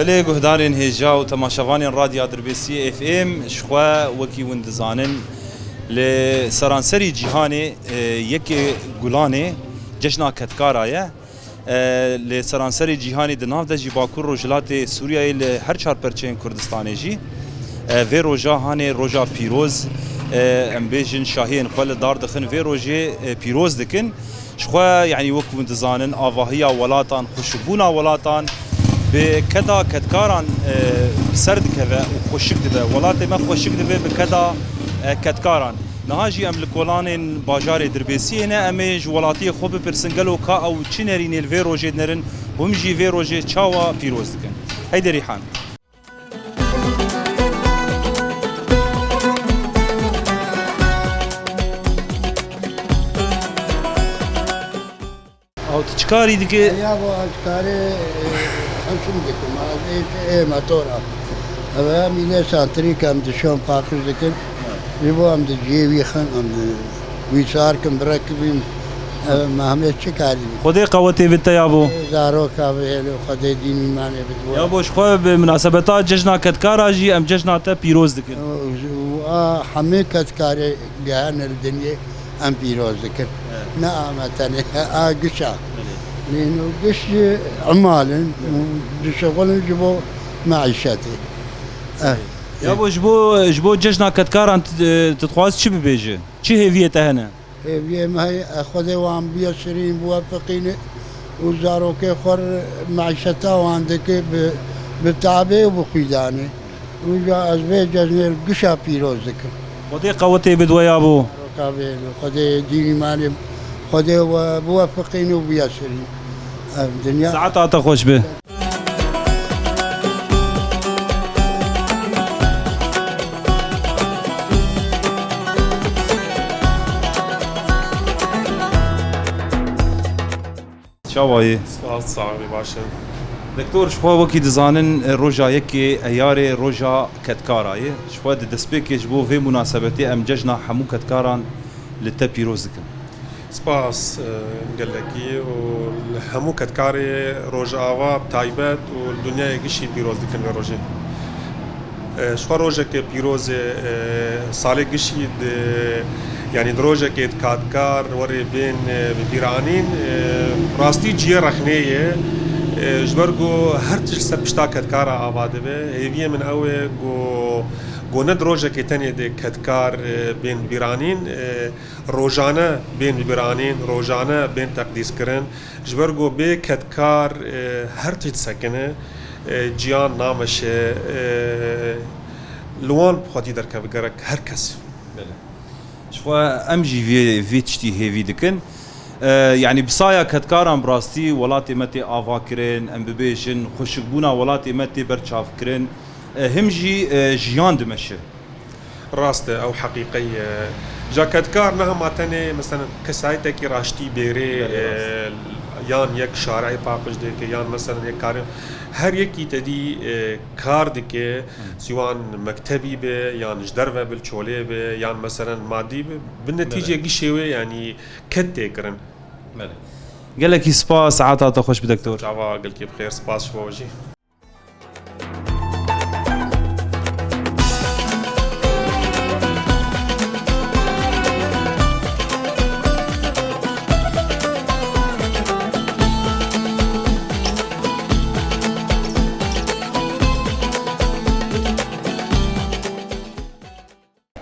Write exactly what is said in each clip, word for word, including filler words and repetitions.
Belê guhdarên hêja û temaşevanên Radya Dirbêsiyê F M, ji xwe wekî hûn dizanin, li seranserî cîhanê, e, yekê Gulanê cejna Ketkara ye. E, li seranserê cîhanê, di nav de jî Bakur Rojhilatê Sûriyeyê, li her çar perçeyên Kurdistanê jî, e, vê roja hanê roja pîroz, e, em bêjin şahiyên xwe li dar dixin, vê rojê, e, pîroz dikin. Ji xwe, yanî wek hûn dizanin, avahiya welatan, xweşikbûna welatan bi keda kedkaran, e, bi ser dikeve û xweşik dibe. Welatê me xweşik dibe bi keda, e, kedkaran. Niha jî em li kolanên bajarê Dirbêsiyê ne, em ê ji welatiyê xwe bipirsin, gelo ka ew çi nerînê li vê rojê dinerin, hûn jî vê rojê çawa pîroz dikin? Heyderî Han. Ew tu çi karî dike? Ya bo ez karê, e, hişim dikim, ez ê, ê motora. Ev em îlê santrîk em dişon paqij dikin. Ji bo em di cihê wî xin, em di wî sar kin, birekibîn. Ev me hemê çi karî? Xwedê qewetê bi te ya bo. Zaroka bihêle, Xwedê dîn îmanê bidwe. Ya bo, ji xwe bi minasebeta cejna Ketkara jî em cejna te pîroz dikin. Û, û a hemê Ketkarê gehene li dinyê em pîroz dikin. Evet. Ne Amed tenê, a giş a. Evet. Nîn û giş jî emal in û dişixulin ji bo meîşetê. Evet. Ya bo, ji bo, ji bo cejna Ketkaran tu, tu dixwaz çi bibêje? Çi hêviyê te hene? Hêviyê me heye, e, Xwedê wan biyesirîn, biwefiqîne û zarokê xwe re meîşeta wan dike bi, bi tabê û bi xwîdanê. Wîja ez vê cejnê li gişa pîroz dikim. Xwedê qewetê bid we ya bo. Roka bê, Xwedê dînî manê, Xwedê we biwefiqîn û biyesirîn. Ev dinya. Saeta te xweş be. Çawa yî? Spas, sax bî, baş im. Doktor, ji xwe wekî dizanin, roja yekê Eyarê roja Ketkara ye. Ji xwe di destpêkê ji bo vê munasebetê em cejna hemû Ketkaran li te pîroz dikin. Spas, e, gelekî û li hemû Ketkarê Rojava bi taybet û li dinyayê gişî pîroz dikin vê rojê. E, ji xwe rojeke pîroz e, e, salê gişî di, yanî di rojekê di Ketkar werê bên, e, bi bîr anîn, e, rastî cihê rexnê ye. E, ji ber ku her tişt li ser pişta Ketkara ava dibe. Hêviyê min ew e ku, ku ne di rojekê tenê de Ketkar, e, bên bi bîr anîn. E, Rojane bên bi bîr anîn, rojane bên teqdîs kirin. Ji ber ku bê Kedkar, e, her tişt sekine, e, ciyan nameşe, e, li wan bi xwedî derkeve gerek her kes. Belê. Ji xwe em jî vê, vê tiştî hêvî dikin. E, yanî bi saya Kedkaran bi rastî welatê me tê avakirin, em bibêjin, xweşikbûna welatê me tê berçavkirin. E, him jî, e, jiyan dimeşe. Rast e, ew heqîqe ye. Ja Kedkar ne hema tenê, meselen, kesayetekî raştî bêrê, Belê, rast. e, yan yek şareyê paqij dike, yan, meselen, yek karê. Her yekî tedî, e, kar dike, Hı. siwan mektebî be, yan ji derve bil çolê be, yan, meselen, madî be. Bi netîce Belê. gişê wê, yanî ked tê kirin. Belê. Gelekî spas, saeta te xweş bi doktor. Çava gelkî bi xêr, spas ji bo jî.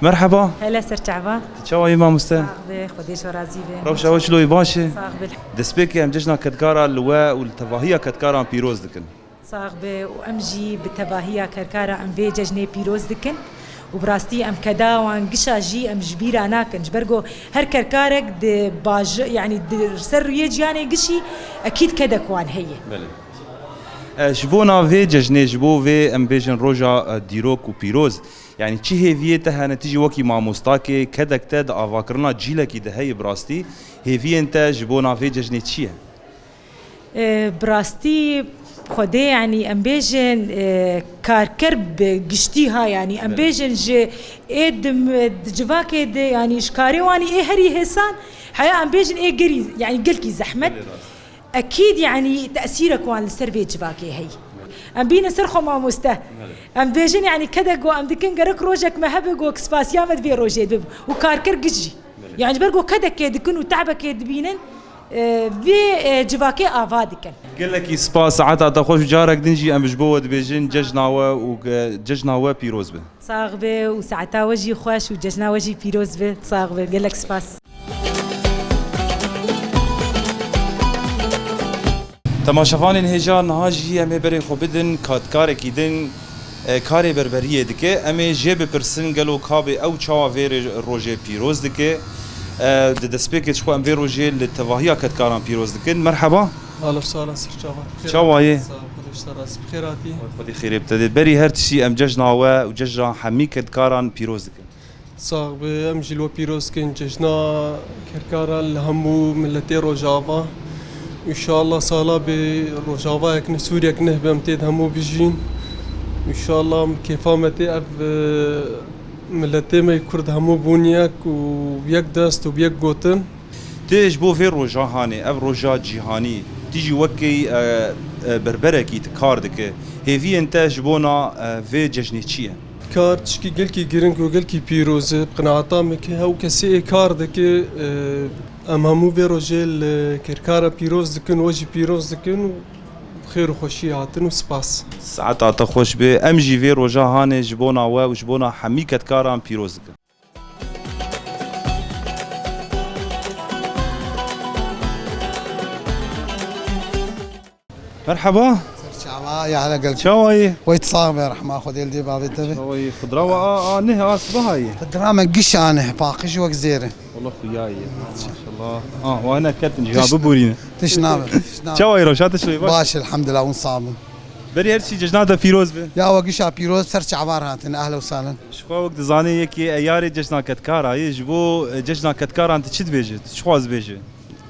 Merheba. Hele ser çava. Çawa yî mamoste? Sax be, Xwedê ji we razî be. Rewşa we çilo yî, baş e? Sax be. Destpêkê em cejna Kedkara li we û li tevahiya Kedkaran pîroz dikin. Sax be û em jî bi tevahiya Kedkara em vê cejnê pîroz dikin û bi rastî em keda wan gişa jî em ji bîra nakin. Ji ber ku her Kedkarek di baj-, yanî di ser rûyê ciyanê gişî ekîd kedek wan heye. Belê. E, ji bona vê cejnê, ji bo vê em bêjin roja, e, dîrok û pîroz, yanî çi hêviyê te hene, tu jî wekî mamostakê, kedek te di avakirina cîlekî de heye bi rastî, hêviyên te ji bona vê cejnê çi ye? E, bi rastî Xwedê, yanî em bêjin, e, karker bi giştî ha, yanî em Belê. bêjin ji ê di, di civakê de, yanî ji karê wanî ê herî hêsan, heya em bêjin ê gerî, yanî gelkî zehmet. Belê, rast. Ekîd, yanî tesîrek wan li ser vê civakê heye. Em bînin ser xwe mamoste. Belê. Em bêjin, yanî kedek ku em dikin, gerek rojek me hebe ku spasiya me di vê rojê bib û karker giş jî. Belê. Yanî ji ber ku kedekê dikin û tehbekê dibînin, e, vê, e, civakê ava dikin. Gelekî spas, saeta te xweş û carek din jî em ji bo we dibêjin cejna we û, e, cejna we pîroz be. Sax be û saeta we jî xweş û cejna we jî pîroz be. Sax be, gelek spas. Temaşevanên hêja, niha jî em ê berê xwe bidin katkarekî din, e, karê berberiyê dike. Em ê jê bipirsin gelo kabê ew çawa vê rê-, rojê pîroz dike. E, di destpêkê ji xwe em vê rojê li tevahiya kedkaran pîroz dikin. Merheba. Alo, sala, sir çava. Çawa yê? Sağ ol, Xwedê ji te razî, bi xêr hatî. Xwedê xêrê bi te dê. Berî her tiştî em cejna we û cejna hemî kedkaran pîroz dikin. Sax be, em jî li we pîroz dikin cejna kedkaran li hemû miletê Rojava. Înşallah sala bê Rojavayek ne, Sûriyek ne be, em tê de hemû bijîn. Înşallah kêfa me tê ev, e, miletê me Kurd hemû bûn yek û yek dest û bi yek gotin. Tu ji bo vê roja hanê, ev roja cîhanî, tu jî wekî, e, e, berberekî tu kar dike. Hêviyên te ji bona, e, vê cejnê çi ye? Kar tişkî gelkî giring û gelkî pîroz e. Bi qenaeta min ke hew kesê ê kar dike, e, em hemû vê rojê li kedkara pîroz dikin, we jî pîroz dikin û xêr û xweşiyê hatin û spas. Saeta te xweş be. Em jî vê roja hanê ji bona we û ji bona hemî kedkaran pîroz dikin. Merheba. Ser çava, ya hele gel. Çawa yî? Weyt sax be, rehma Xwedê li dê bavê te be. Çawa yî? Xudra wa a, a neh a sibaha yî. Xudra me giş a neh, paqij wek zêr e. Wala xuya yî. Maşallah. Ah, wa hene ketin jî, ha, biborîne. Tiş nabe, tiş nabe. Çawa yî, roşa te şoy baş? Baş, elhamdülillah, hûn sax bin. Berî her tiştî cejna te pîroz be. Ya we gişa pîroz, ser çavar hatin, ehlen û sehlen. Ji xwe wek dizanê yekê eyarê cejna kedkara ye, ji bo, e, cejna kedkaran tu çi dibêje, tu çi xwaz dibêje?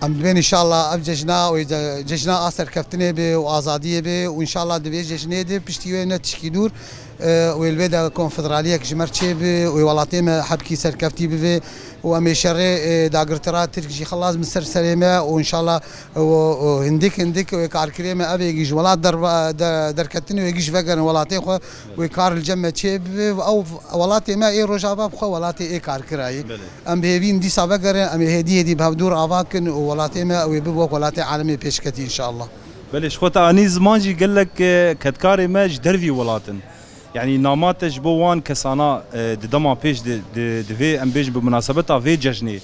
Em dibên înşallah ev cejna, wê ce-, cejna a serkeftinê be û azadiyê be û înşallah di vê cejnê de piştî wê ne tişkî dûr, e, wê li vê de konfederaliyek ji me re çê be, wê welatê me hebkî serkeftî bibe û em ê şerê, e, dagirtira Tirk jî xelas bin ser serê me û înşallah û, û hindik hindik wê karkirê me ev ê ji welat derba-, de-, derketin wê giş vegerin welatê xwe, wê kar li cem me çê bibe û ew welatê me ê Rojava bi xwe welatê ê karkira ye. Belê. Em bi hêvî in dîsa vegerin, em ê hêdî hêdî bi hevdûr ava kin û welatê me ew ê bibe wek welatê alemê pêşketî înşallah. Belê, ji xwe te anî ziman jî gelek, e, kedkarê me ji dervî welat in. Yanî nama te ji bo wan kesana, e, di dema pêş di, di, di vê, em bêjin bi munasebeta vê cejnê,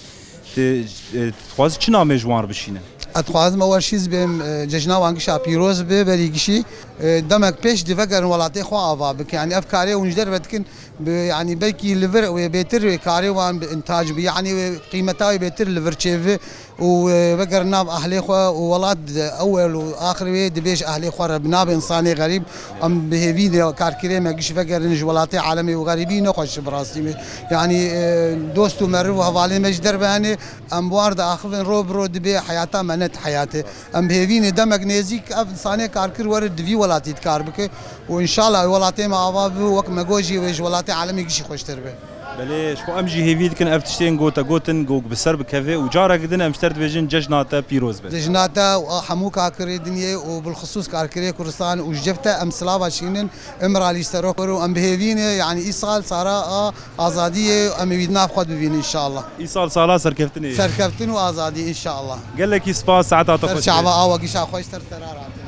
tu, e, tu dixwazî çi namê ji wan re bişîne? Ez dixwazim ewel şîz bêm, e, cejna wan gişa pîroz be, berî gişî, e, demek pêş di vegerin welatê xwe ava bike. Yanî ev karê hûn ji derve dikin, bi, yanî belkî li vir wê bêtir wê karê wan bi intac bi, yanî wê qîmeta wê bêtir li vir çêbi û, e, vegerin nav ahlê xwe û welat, e, ewel û axir wê dibêj ahlê xwe re bi navê insanê xerîb. Em bi hêvî de karkirê me giş vegerin ji welatê alemê û xerîbî nexweş bi rastî me. Yanî, e, dost û meriv û hevalê me ji derve hene, em bi wan re diaxivin ro bi ro dibê heyata me ne ti heyat e. Em bi hêvî ne demek nêzîk ev insanê karkir were di vî welatî de kar bike û înşallah welatê me ava bibe wek me got jî wê ji welatê alemê gişî xweştir be. Belê, ji xwe em jî hêvî dikin ev tiştên ku te gotin, ku bi ser bikeve û careke din em ji te re dibêjin cejna te pîroz be. Cejna te û a hemû karkirê dinyê û bilxisûs karkirê Kurdistan û ji cih te em silava şînin, Îmralî serok û em bi hêvî ne, yanî îsal sala a azadiyê em ê wî di nav xwe bibînin înşallah. Îsal sala serkeftinê. Serkeftin û azadî înşallah. Gelekî spas, saeta te xweş be. Ser çava awa gişa xweş ser serar hatin.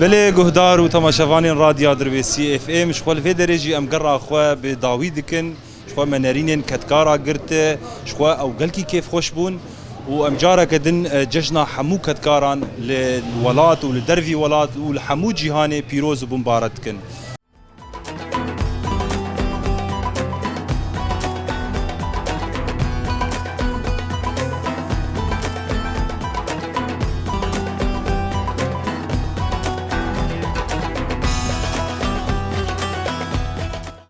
Belê guhdar û temaşevanên Radya Dirbêsî F M, ji xwe li vê derê jî em gera xwe bi dawî dikin. Ji xwe me nerînên kedkara girte, ji xwe ew gelkî kêfxweş bûn û em careke din, e, cejna hemû kedkaran li welat û li dervî welat û li hemû cîhanê pîroz û bimbaret dikin.